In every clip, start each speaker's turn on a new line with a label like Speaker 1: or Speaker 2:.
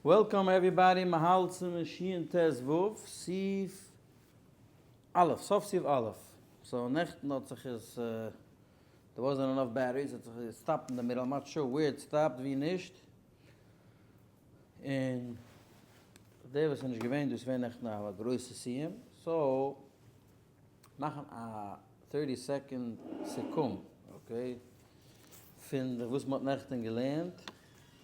Speaker 1: Welcome everybody, מ'האלט סימן שין ט ו, סעיף א', סוף סעיף א'. So נעכטן האט זיך עס, there wasn't enough batteries, האט זיך געסטאפט אין די middle, I'm not sure where it stopped, ווי נישט. און דער וואס איז נישט געווען דא, ס'געווען נעכטן א גרויסע סיום, so מאכן א 30 second סיכום, okay, פון וואס מ'האט נעכטן געלערנט,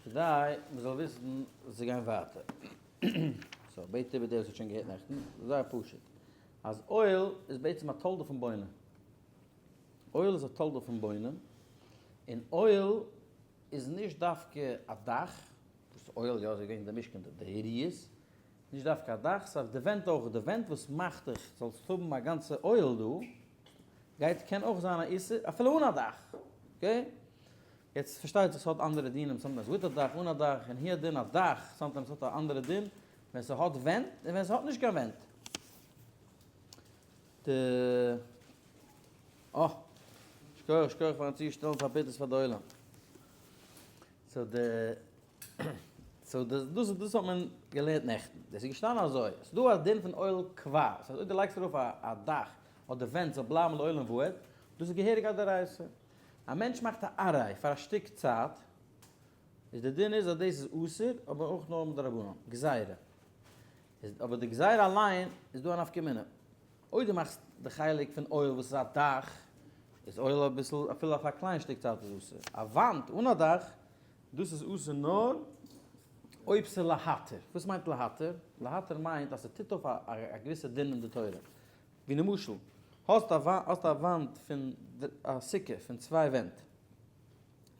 Speaker 1: כדי מ'זאל וויסן וואס צו גיין ווייטער. So, בעט איבער דער וואס האט שוין געהערט נעכטן, זייער פשוט. אז אוהל איז בעצם א תולדה פון בונה. אוהל איז א תולדה פון בונה, און אוהל איז נישט דווקא א דאך, וואס אוהל יא, אזוי געווען אין די משכן די יריעות, נישט דווקא א דאך, ס'איז די ווענט אויך, די ווענט וואס מאכט דיך זאלסט האבן א גאנצע אוהל דא, גייט קען אויך זיין א איסור אפילו אן א דאך, okay? יעצט פארשטייט זיך ס'האט אנדערע דינים, sometimes with א דאך, אן א דאך, און הוא הדין א דאך, sometimes האט א אנדערע דין ווען ס'האט ווענט און ווען ס'האט נישט קיין ווענט. די אה! שכוח שכוח פארן צושטעלן פאר פיתות פאר די עולם. So די so דאס דאס דאס האט מען געלערנט נעכטן. דאס איז געשטאנען אזוי, ס'איז דא א דין פון אוהל קבע, דאס הייסט אויב דו לייגסט ארויף א א דאך אדער ווענט זאל בלייבן לעולם ועד, דאס איז געהעריג א דאורייתא. א מענטש מאכט א עראי פאר א שטיק צייט, איז די דין איז אז דאס איז אסור, אבער אויך נאר מדרבנן, גזירה. איז אבער די גזירה אליין איז דא א נפקא מינה. אויב דו מאכסט די חלק פון אוהל וואס איז א דאך, איז אוהל אביסל אפילו אויף א קליין שטיק צייט איז אסור. א וואנט אן א דאך, דאס איז אסור נאר אויב ס'איז להתיר. וואס מיינט להתיר? להתיר מיינט אז ס'טוט אויף א געוויסע דין אין די תורה. ווי למשל, האסט א וואנט פון א סוכה פון צוויי ווענט,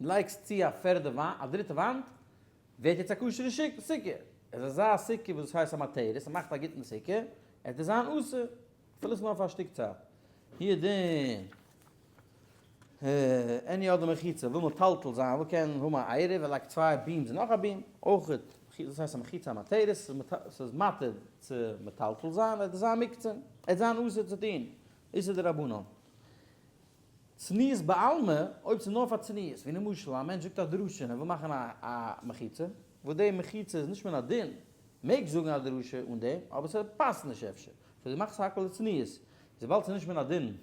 Speaker 1: לייגסט צו א פערדע וואנט, א דריטע וואנט, ווערט יעצט א כשר'ע סוכה. איז אזא סוכה וואס הייסט א מתרת, ס'מאכט א גוטן סוכה, עט עס זיין אסור, אפילו ס'נאר פאר א שטיק צייט. הוא הדין, any other מחיצה, וויל מטלטל זיין, וויל קענען האבן א עירוב, ער לייגט צוויי beams און נאך א beam, אויך דאס הייסט א מחיצה המתרת, ס'איז מתיר צו מטלטל זיין, עט עס זיין מוקצה, עט זיין אסור צו טון, איסור דרבנן. צניעות בעלמא, אויב ס'איז נאר פאר צניעות, ווי למשל א מענטש זאגט א דרשה און ער וויל מאכן א מחיצה, וואס די מחיצה איז נישט מן הדין, מעג זאגן א דרשה אן דעם, אבער ס'פאסט נישט אפשר, so דו מאכסט הכל לצניעות, איז וויבאלד ס'איז נישט מן הדין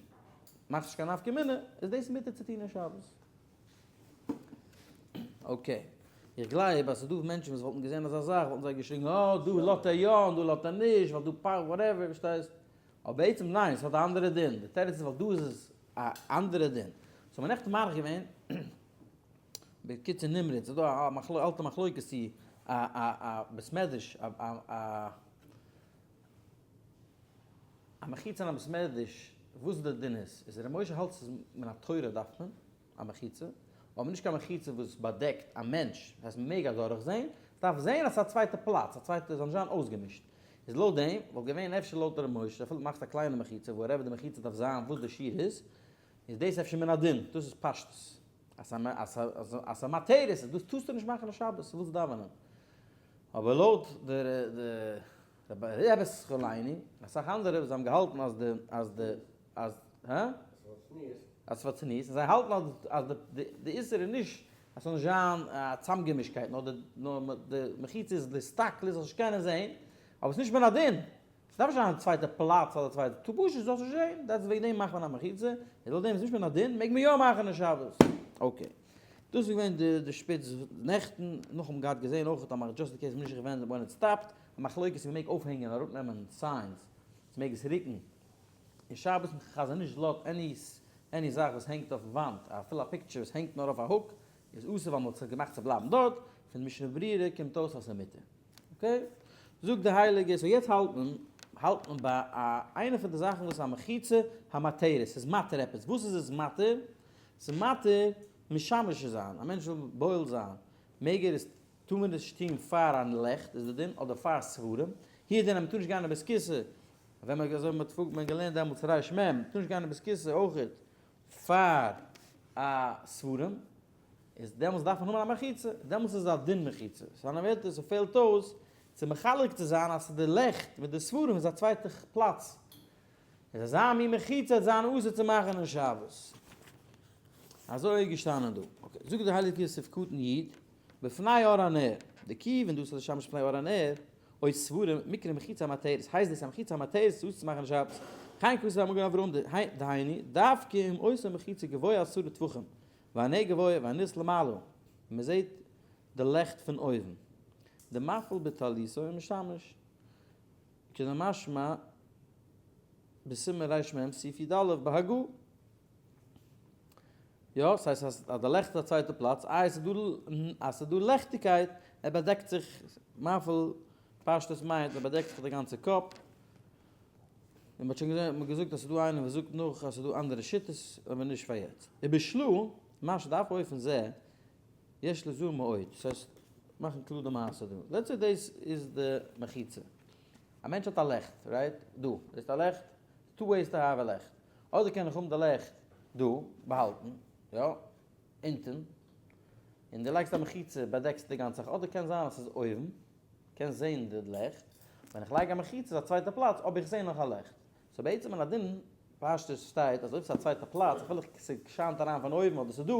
Speaker 1: מאכט נישט קיין נפקא מינה, איז דאס מותר צו טון אין שבת. Okay, איך גלייב אז ס'איז דא מענטשן וואס וואלטן געזען אזא זאך וואלטן זיי געשריגן אה דא לאזט ער יא און דא לאזט ער נישט ווייל דא פאר whatever, פארשטייסט? אבער בעצם ניין, ס'האט א אנדערע דין, די תירוץ איז ווייל דא איז עס א אנדערע דין. so מ'האט נעכטן מאריך געווען, בקיצור נמרץ, ס'איז דא א אלטע מחלוקת צו א א א בית מדרש, א א א מחיצה אין א בית מדרש, וואס די דין איז, איז ר' משה האלט ס'איז מן התורה דארף מען א מחיצה, אבער נישט קיין מחיצה וואס באדעקט א מענטש, דאס הייסט מ'מעג אדורך זעהן, מ'דארף זעהן אז ס'איז א צווייטע פלאץ, א צווייטע, זאל נישט זיין אויסגעמישט. איז לויט דעם וואלט געווען אפשר לויט ר' משה אפילו מאכסט א קליינע מחיצה whatever די מחיצה דארף זיין וואס די שיעור איז, איז דאס אפשר מן הדין, דאס איז פשטות אז ס'איז מתרת, דאס טארסטו נישט מאכן אין שבת, ווילסט דאווענען. אבער לויט די רבי סחולייני און אסאך אנדערע וואס האבן געהאלטן אז די אז די אז הא? אז ס'פאר צניעות, און זיי האלטן אז די די איסור איז נישט אז ס'זאל נישט זיין א צאמגעמישקייט, נאר די נאר די מחיצה איז להסתכלות זאלסט נישט קענען זעהן, אבער ס'נישט מן הדין, ס'דארף נישט זיין א צווייטע פלאץ אדער צווייטע, טו פשוט זאלסט נישט זעהן, that's וועגן דעם מאכט מען א מחיצה, און לויט דעם איז נישט מן הדין, מעג מען יא מאכן אין שבת. Okay. דאס איז געווען די די שפיץ נעכטן, נאך האבן געהאט געזעהן אויך א just in case מ'נישט געווען when it stopped, א מחלוקת צו מ'מעג אויפהענגען און אראפנעמען signs, צו מ'מעג עס רוקן אין שבת מיטן חזון איש לאט any any זאך וואס הענגט אויפן וואנט אפילו א picture וואס הענגט נאר אויף א hook איז אסור ווייל מ'האט זיך געמאכט צו בלייבן דארט, פון משנה ברורה קומט אויס אז ס'איז מותר. Okay? זאגט די הייליגע so יעצט האלט מען האלט מען ביי א איינע פון די זאכן וואס איז א מחיצה המתרת ס'איז מתיר עפעס וואס איז עס מתיר? ס'איז מתיר משמש צו זיין א מענטש וויל בועל זיין מעג ער עס טאר מען נישט טון פאר א לעכט איז די דין אדער פאר ספרים הוא הדין אז מ'טאר נישט גיין אין בית כסא ווען מען אזוי מען האט מען געלערנט דעמאלטס רש מ, מ'טאר נישט גיין אין בית כסא אויכעט פאר א ספרים, איז דעמאלטס דארף מען האבן א מחיצה, דעמאלטס איז עס א דין מחיצה, ס'איז אנדערע ווערטער ס'פעלט אויס צו מחלק צו זיין אז די לעכט מיט די ספרים איז א צווייטע פלאץ, איז אזא מין מחיצה וועט זיין אסור צו מאכן אין שבת. אזוי איז געשטאנען דא. Okay, זאגט דער הייליגער סעיף קטן י', בפני אור הנר. דכיון דאס איז לשמש פני אור הנר, אוי ספרים, מקרא מחיצה המתרת, הייסט דאס א מחיצה המתרת צו אויס צו מאכן שבת, כן כתב המגן אברהם דהיינו, דווקא אם עושה מחיצה גבוה עשרה טפחים, והנר גבוה והנס למעלה, מען זעט די לעכט פון אויבן, דמפעיל בטליתו ומשמש, כדמשמע בסימן רמ סעיף י"א בהגה. יא, ס'הייסט אז די לעכט איז א צווייטע פלאץ, איי ס'איז דא אז ס'איז דא לעכטיגקייט, ער באדעקט זיך, מאפיל פשטות מיינט ער באדעקט זיך די גאנצע קאפ, און מ'האט שוין געזען, מ'האט געזאגט אז ס'איז דא איינער וואס זאגט נאך אז ס'איז דא אנדערע שיטות, אבער נישט פאר יעצט. ובשלו, מה שדארף אופן זה, יש לזהר מאוד, ס'הייסט, מאכן קלאר די מעשה דא, let's say דאס איז די מחיצה, א מענטש האט א לעכט, right? דא, דאס איז א לעכט, two ways to have א לעכט, אדער קען איך האבן די לעכט דא, באהאלטן, יא, אונטן, און דו לייגסט א מחיצה באדעקסטו די גאנצע זאך, אדער קען זיין אז ס'איז אויבן, קענסט זען די לעכט, ווען איך לייג א מחיצה איז א צווייטע פלאץ, אבער איך זע נאך א לעכט. so בעצם אין א דין פשטות שטייט אז אויב ס'איז א צווייטע פלאץ, אפילו ס'שיינט אריין פון אויבן אדער ס'איז דא,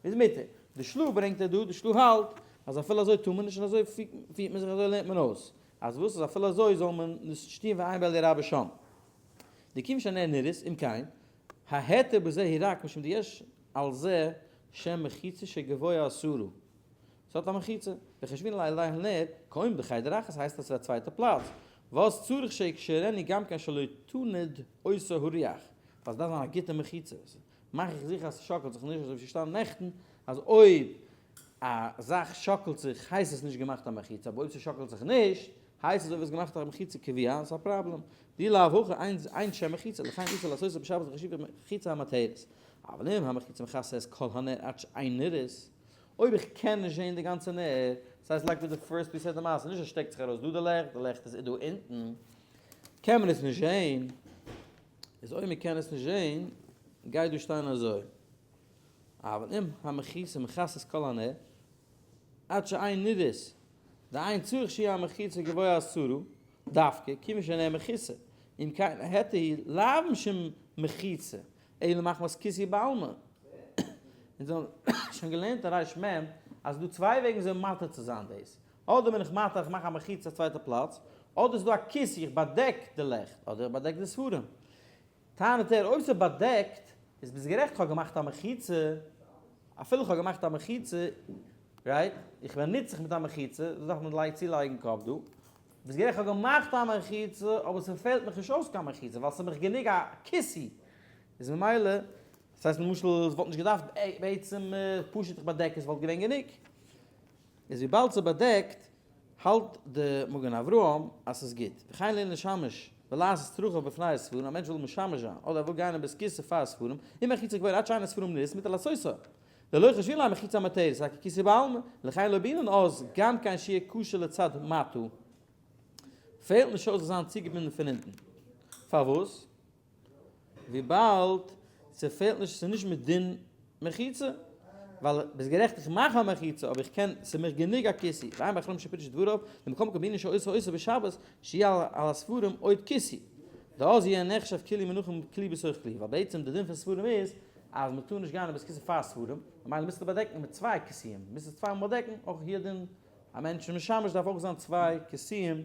Speaker 1: איז מותר. די של"ה ברענגט ער דא, די של"ה האלט אז אפילו אזוי טאר מען נישט און אזוי פירט מען זיך אזוי לערנט מען אויס, אז וואס אז אפילו אזוי זאל מען נישט טון ואין באליה רבה שם. דכיון שהנר נראית, אם כן, ההיתר בזה היא רק משום דיש על זה שם מחיצה שגבוה עשרה. ס'האט א מחיצה. וחושבין על ידי הנר, כעומד בחדר אחת הייסט אז ס'איז א צווייטע פלאץ. וואס צריך שיקשרנו גם כן שלא תנוד אותו הרוח. ווייל ס'דארף זיין א גוטע מחיצה. מאך איך זיכער אז ס'שאקלט זיך נישט, אזוי ווי ס'שטאנען נעכטן, אז אויב א זאך שאקלט זיך הייסט עס נישט געמאכט א מחיצה, אבער אויב ס'שאקלט זיך נישט הייסט עס אזוי ווי עס געמאכט א מחיצה קביעה, ס'איז א פראבלעם. דאי לאו הכי אין אין שם מחיצה, לכן אסור לעשותה בשבת בחשיבה מחיצה המתרת. אבל אם המחיצה מכסה את כל הנר עד שאין נראית, אויב איך קען נישט זעהן די גאנצע נר, ס'הייסט like with the first we said די מעשה, נישט עס שטעקט זיך ארויס דא די לעכט, די לעכט איז דא אונטן, קען מען עס נישט זעהן, איז אויב מען קען עס נישט זעהן, גייט דא שטיין אזוי, אבל אם המחיצה מכסה את כל הנר, עד שאין נראית, דאין צריך שיהיה המחיצה גבוה עשרה, דווקא, כיוון שהנר מכוסה, אם כן ההיתר היא לאו משום מחיצה, אלא מחמת כיסוי בעלמא. אונז האבן שוין געלערנט אין רמ אז ס'דא צוויי וועגן וויאזוי מתיר צו זיין דאס. אדער בין איך מתיר איך מאך א מחיצה א צווייטע פלאץ, אדער איז דא א כיסוי איך באדעק די לעכט, אדער איך באדעק די ספרים. טענה'ט ער אויב ס'איז באדעקט איז ביסט גערעכט כ'האב געמאכט א מחיצה, אפילו כ'האב געמאכט א מחיצה, right, איך באנוץ זיך מיט א מחיצה, דאס דארף מען צולייגן קאפ דא, ביסט גערעכט כ'האב געמאכט א מחיצה אבער ס'פעלט מיך נישט אויס קיין מחיצה ווייל ס'איז מיך גענוג א כיסוי, איז ממילא, דאס הייסט למשל עס וואלט נישט געדארפט בעצם פשוט איך באדעק עס וואלט געווען גענוג, איז וויבאלד ס'איז באדעקט האלט די מגן אברהם אז ס'איז גוט, וכן לענין לשמש ולעשות צרכיו בפני הספרים, א מענטש וויל משמש זיין אדער ער וויל גיין אין בית כסא פאר ספרים, אם מחיצה גבוהה עד שאין הספרים נראית מותר לעשותה, דלא חשבינן ליה מחיצה המתרת, רק ככיסוי בעלמא, לכן לא בעינן אז גם כן שיהיה קשור לצד מטה. פעלט נישט אויס זאל זיין צוגעבינדן פון אונטן. פארוואס? וויבאלד ס'פעלט נישט, ס'איז נישט מדין מחיצה, ווייל ביסט גערעכט איך מאך א מחיצה אבער איך קען, ס'איז מיך גענוג א כיסוי, ועיין באחרונים שפירשו דבריו, דמקום קבינן שעושה עושה בשבת, שיהיה על הספרים עוד כיסוי, דאז יהיה נחשב כלי מנחם כלי בתוך כלי, ווייל בעצם די דין פון ספרים איז אז מ'טאר נישט גיין אין בית כסא פאר ספרים, ממילא מוזטו באדעקן מיט צוויי כיסויים, מוזט עס צוויי מאל באדעקן, אויך הוא הדין א מענטש איז משמש דארף אויך זיין צוויי כיסויים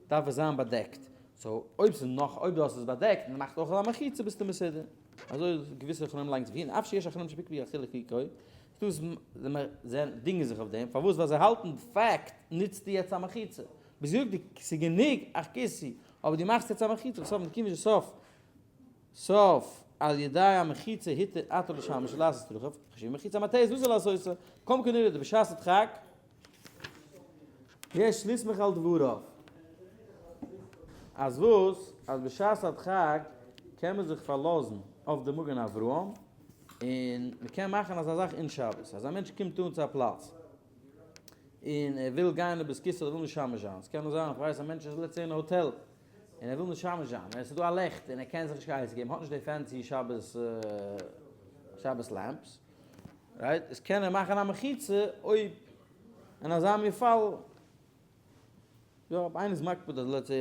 Speaker 1: דארף עס זיין באדעקט, so אויב ס'איז נאך אויב דו האסט עס באדעקט און מאכט אויך אזא מחיצה ביסטו מסודר. אזוי געוויסע אחרונים לייגן זיך און אף שיש אחרונים שפקפקו על חילוק עיקרי, ס'דא וואס דינגען זיך אויף דעם, פארוואס ווייל זיי האלטן פאקט נוצטו יעצט א מחיצה, ביסט געזאגט די ס'איז גענוג א כיסוי אבער דו מאכסט יעצט א מחיצה בסוף מקימי שסוף סוף על ידי המחיצה היתר אתר לשמש לעשות רוחב, חשיב מחיצה המטה זו לעשותה, קוים כנראה דבשעת הדחק יש לסמוך על דבריו. אז וואס? אז בשעת הדחק קען מען זיך פארלאזן אויף די מגן אברהם, און מען קען מאכן אזא זאך אין שבת, אז א מענטש קומט אן צו א פלאץ, און ער וויל גיין אין בית כסא אדער וויל משמש זיין, עס קען נאר זיין, איך ווייס א מענטש איז לעצטענס אין א האטעל, און ער וויל משמש זיין, און עס איז דא א לעכט, און ער קען זיך נישט קיין עצה געבן, האט נישט די fancy שבת שבת lamps, right, איז קען ער מאכן א מחיצה אויב אין אזא מין פאל, יא, אויב איינער איז מקפיד אז let's say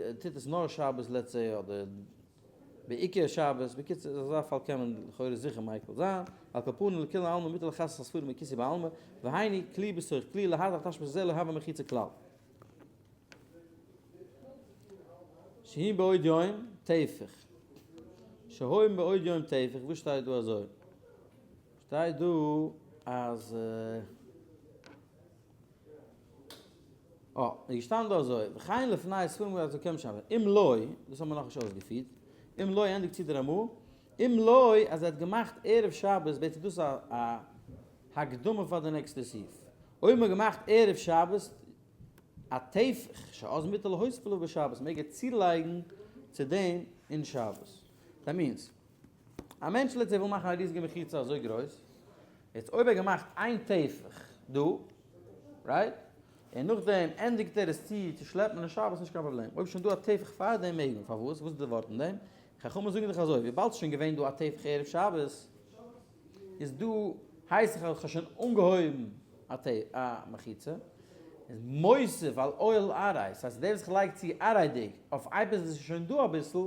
Speaker 1: ער טוט עס נאר שבת let's say אדער. בעיקר שבת, בקיצור אין אזא פאל קען מען לכאורה זיכער מיקל זיין, על כל פנים לכולי עלמא מותר לכסות הספרים בכיסוי בעלמא, והיינו כלי בתוך כלי להרחיב תשמיש זה לא הוה מחיצה כלל. שהין בעוד יום טפח. שהוים בעוד יום טפח, וואס שטייט דא אזוי? שטייט דא אז אה, איז געשטאנען דא אזוי, וכן לפני ספרים אז קען שם, אם לא, דאס האבן מיר נאכנישט אויסגעפירט, אם לא ענדיגט צו דער רמא, אם לא אז ער האט געמאכט ערב שבת בעצם דאס א א הקדמה פאר די נעקסטע סעיף, אויב מ'האט געמאכט ערב שבת א טפח שאז מותר להוסיף עליו בשבת מעג ער צולייגן צו דעם אין שבת. That means, א מענטש let's say וויל מאכן א ריזיגע מחיצה אזוי גרויס, יעצט אויב ער האט געמאכט איין טפח דא, right? און נאכדעם ענדיגט ער עס צו צו שלעפן אין שבת נישט קיין פראבלעם, אויב שוין דא א טפח פאר דעם מעג מען, פארוואס? וואס איז די ווארט אין דעם? חכמים זאגן דאך אזוי, וויבאלד ס'איז שוין געווען דא א טפח ערב שבת, איז דא הייס איך אז כ'האב שוין אנגעהויבן א א מחיצה, איז מוסיף על אוהל עראי, ס'הייסט דער וואס איך לייג צו עראי'דיג אויף עפעס וואס איז שוין דא אביסל,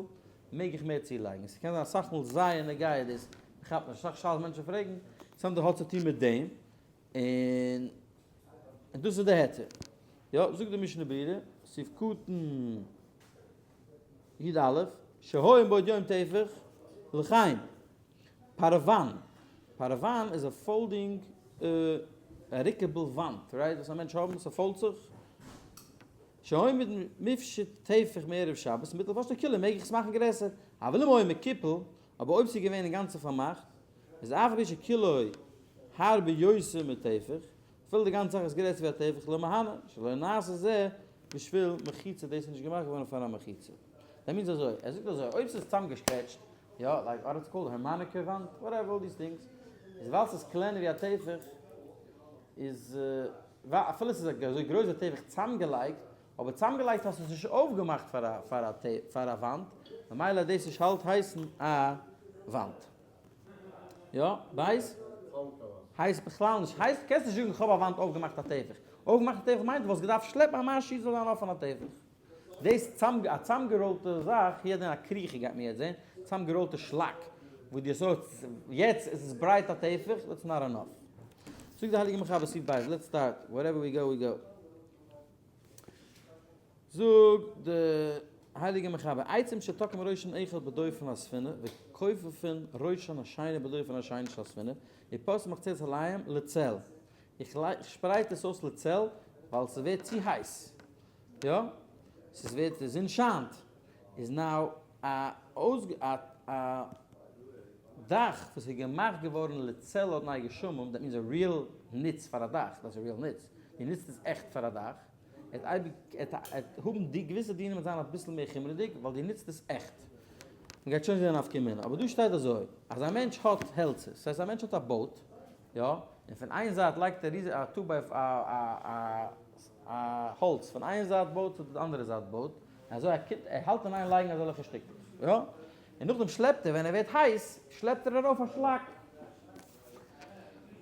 Speaker 1: מעג איך מער צולייגן, ס'קען זיין אסאך מאל זייער נוגע דאס, מ'כאפט נישט, אסאך שאלות מענטשן פרעגן, סאמדע האט צוטון מיט דעם, און דאס איז די היתר. יא, זאגט די משנה ברורה, סעיף קטן י א, שהיה מבעוד יום טפח לחיים, פאראוואן, פאראוואן איז א folding ריקעבל וואנט, right, וואס א מענטש האבן, ס'פאלדט זיך, שהיה מופשט טפח מערב שבת, מותר לפשטו כולו, מעג איך עס מאכן גרעסער, אבל אם היה מקופל, אבער אויב ס'איז געווען אינגאנצן פארמאכט, איז אף על פי שכולו הרבה יותר מטפח, אפילו די גאנצע זאך איז גרעסער ווי א טפח לא מהנה, שלא נעשה זה בשביל מחיצה דאס איז נישט געמאכט געווארן פאר א מחיצה. That means אזוי, ער זאגט אזוי, אויב ס'איז צוזאמגעסטרעטשט, יא, like what it's called, הארמאניקע וואנט, whatever, all these things, איז ווייל ס'איז קלענער ווי א טפח, איז אפילו ס'איז אזוי גרויס ווי א טפח צוזאמגעלייגט, אבער צוזאמגעלייגט האסטו עס נישט אויפגעמאכט פאר א פאר א וואנט, ממילא דאס נישט האלט הייסן א וואנט. יא? בית? הייסט בכלל נישט הייסט קענסט נישט זאגן כ'האב א וואנט אויפגעמאכט א טפח. אויפגעמאכט א טפח מיינט דו וואלסט געדארפט שלעפן א משהו זאל זיין אפען א טפח. דאס א צאמגעראלטע זאך, hier זען א כריכה גייט מען יעצט זען, צאמגעראלטע שלאק, וואס די האסט יעצט איז עס ברייט א טפח, that's not enough. זאגט די הייליגע מחבר סעיף בית, let's start, wherever we go we go. זאגט די הייליגע מחבר, עצים שתוקעים ראשן אחד בדופן הספינה וכופפין ראשן השני בדופן השני של הספינה, ופורסין מחצלת עליהם לצל, איך שפרייט עס אויס לצל ווייל ס'ווערט צו הייס, יא, ס'ווערט די זון שיינט, איז now א א דאך וואס איז געמאכט געווארן לצל אדני גשמים, that means א real נוץ פאר א דאך, דאס איז א real נוץ, דו נוצט עס עכט פאר א דאך, עט אייביג עט האבן די געוויסע דינים וועט זיין אביסל מער חומרה'דיג ווייל דו נוצט עס עכט. מ'גייט שוין זען א נפקא מינה. אבער דא שטייט אזוי, אז א מענטש האט העלצער, ס'הייסט א מענטש האט א boat, יא, און פון איין זייט לייגט ער ריזיג א two by א א א האלץ פון איין זייט boat צו די אנדערע זייט boat, און אזוי ער קומט ער האלט אין איין לייגן אזעלכע שטיקלעך, יא, און נאכדעם שלעפט ער ווען ער ווערט הייס שלעפט ער ארויף א שלאק.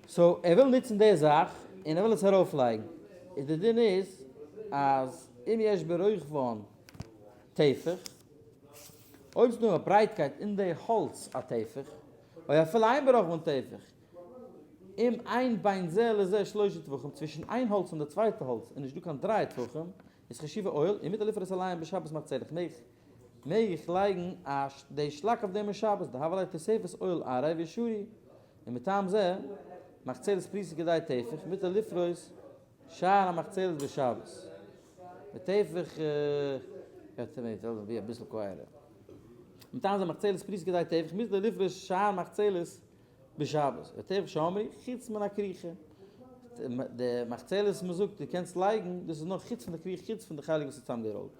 Speaker 1: So ער וויל נוצן די זאך און ער וויל עס ארויפלייגן, איז די דין איז אז אם יש ברוחבן טפח, אויב ס'איז דא א ברייטקייט אין די האלץ א טפח, או אפילו אין ברוחבן טפח, אם אין בין זה לזה שלושה טפחים, צווישן איין האלץ און די צווייטע האלץ איז נישט דא קיין דריי טפחים, איז חשיבה אוהל, ומותר לפרוס עליהם בשבת מחצלת, מעג מעג איך לייגן א די שלאק אויף דעם אין שבת, דהוה ליה תוספת אוהל עראי ושרי, ומטעם זה, מחצלת פרוסה כדי טפח, מותר לפרוס שאר המחצלת בשבת. וטפח, אביסל קווערע. מטעם זה מחצלת פרוסה כדי טפח, מותר לפרוס שאר מחצלת בשבת. וטפח שאמרו, חוץ מן הכריכה. די מחצלת מ'זאגט דו קענסט לייגן, דאס איז נאר חוץ פון די כריכה, חוץ פון די חלק וואס איז צוזאמגעראלט.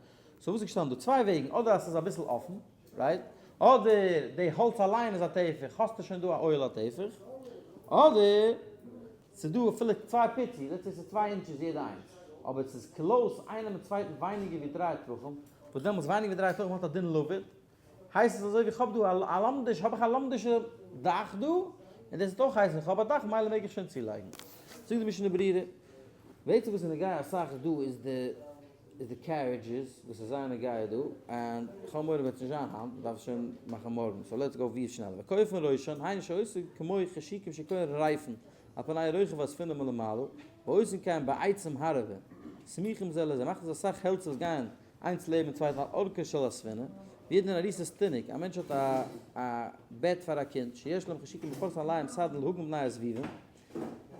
Speaker 1: So וואס איז געשטאנען דא? צוויי וועגן, אדער אז ס'איז אביסל אפן, right? אדער די האלץ אליין איז א טפח, האסטו שוין דא א אוהל א טפח, אדער ס'איז דא אפילו צוויי פיצי, let's say ס'איז צוויי inches יעדע איינס, אבער ס'איז close איינער מיט צווייטן ווייניגער ווי דריי טפחים, וואס דעמאלטס ווייניגער ווי דריי טפחים האט א דין לבוד, הייסט עס אזוי ווי כ'האב דא א לומדיש, האב איך א לומדישע דאך דא, און דאס וועט אויך הייסן איך האב א דאך מילא מעג איך שוין צולייגן. זאגט די משנה ברורה, בעצם וואס איז נוגע אסאך דא איז די. איז די carriages וואס איז זייער נוגע דא, און כ'האב מורא וועט נישט זיין היינט, מ'דארף עס שוין מאכן מארגן, so let's go ווי שנעלער. וכופין ראשן, היינו שעושה כמו חשוקים שכהן רייפן על פני רוחב הספינה מלמעלה, ועושין כן בעצים הרבה, סמוכים זה לזה, מאכט עס אסאך העלצער וואס גייען איינס לעבן צווייטן על ארכה של הספינה, וידען עריסת תינוק, א מענטש האט א א בעט פאר א קינד, שיש להם חשוקים ופורסין עליהם סדין להגן מפני הזבובים,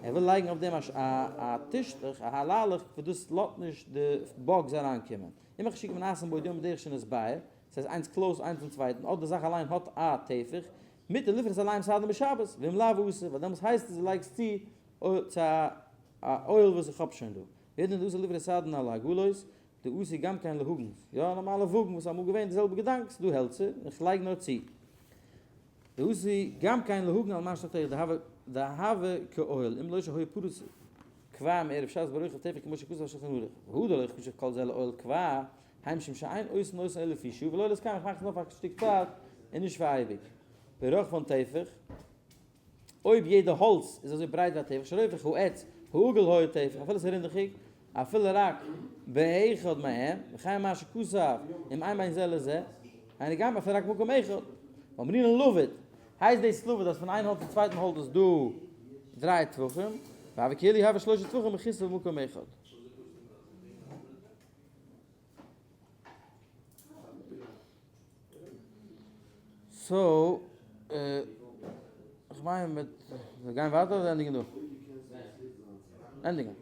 Speaker 1: ער וויל לייגן אויף דעם א טישטוך, א הללך, וואס דאס לאזט נישט די bugs אריינקומען. אם החשוקים נעשים בעוד יום בדרך שנתבאר, ס'הייסט איינס close איינס צום צווייטן, אדער די זאך אליין האט א טפח, מותר לפרוס עליהם סדין בשבת, ואם לאו אסור, ווייל דעמאלטס הייסט עס דו לייגסט צו צו א אוהל וואס איך האב שוין דא. והוא הדין דאסור לפרוס סדין על העגלות, דעשוי גם כן להגן. יא, א נארמאלע וואגן וואס איז אמאל געווען די זעלבע געדאנק, ס'איז דא העלצער, און כ'לייג נאר צו. דעשוי גם כן להגן על מה שתחתיך דהוה כאוהל, אם לא שהיה פרוס כבר מערב שבת ברוחב טפח כמו שכתוב בשולחן ערוך, והא דלא חשב כל זה לאוהל כבר, הן משום שאין עושין אותן אלא לפי שעה ולא להתקיים איך מאך עס נאר פאר א שטיק צייט און נישט פאר אייביג. ברוחבן טפח, אויב יעדע האלץ איז אזוי ברייט ווי א טפח, שרוחב העץ העגול היה טפח, אפילו עס איז רינדעכיג, אפילו רק באחד מהם, וכן מה שכתב אם אין בין זה לזה, היינו גם אפילו רק מקום אחד. ואמרינן לבוד, הייסט דאס לבוד אז פון איין האלץ צום צווייטן האלץ איז דא דריי טפחים, והוה כאילו הוה שלושה טפחים מכוסה במקום אחד. so, איך מיין מיט, מיר גייען ווייטער אדער ענדיגן דא? ענדיגן.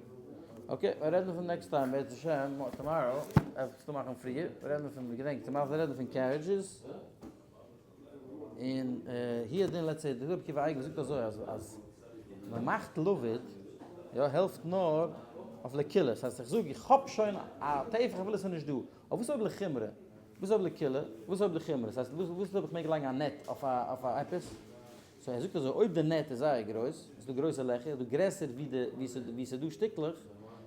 Speaker 1: okay, מיר רעדן פון next time, בעזרת השם, tomorrow, עפעס צו מאכן פריער, מיר רעדן פון, געדענק, tomorrow מיר רעדן פון carriages, און הוא הדין let's say, דער רבי עקיבא אייגער זאגט אזוי אז אז מען מאכט לבוד, יא, העלפט נאר אויף לקולא, ס'הייסט איך זאג איך האב שוין א טפח אפילו ס'איז נישט דא, אבער וואס אויב לחומרא? וואס אויב לקולא? וואס אויב לחומרא? ס'הייסט וואס וואס אויב איך מעג לייגן א net אויף א אויף א עפעס? so ער זאגט אזוי אויב די net איז זייער גרויס, ס'איז דא גרויסע לעכער, איז דא גרעסער ווי די ווי ס'איז ווי ס'איז דא שטיקלעך,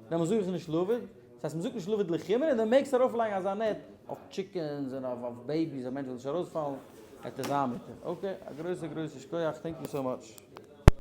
Speaker 1: דעמאלס זאג איך נישט לבוד, ס'הייסט מ'זאגט נישט לבוד לחומרא און דו מעגסט ארויפלייגן אזא net אויף chickens און אויף אויף babies א מענטש זאל נישט ארויספאלן, וועט עס זיין מותר. okay, א גרויסע גרויסע שכוח, thank you so much.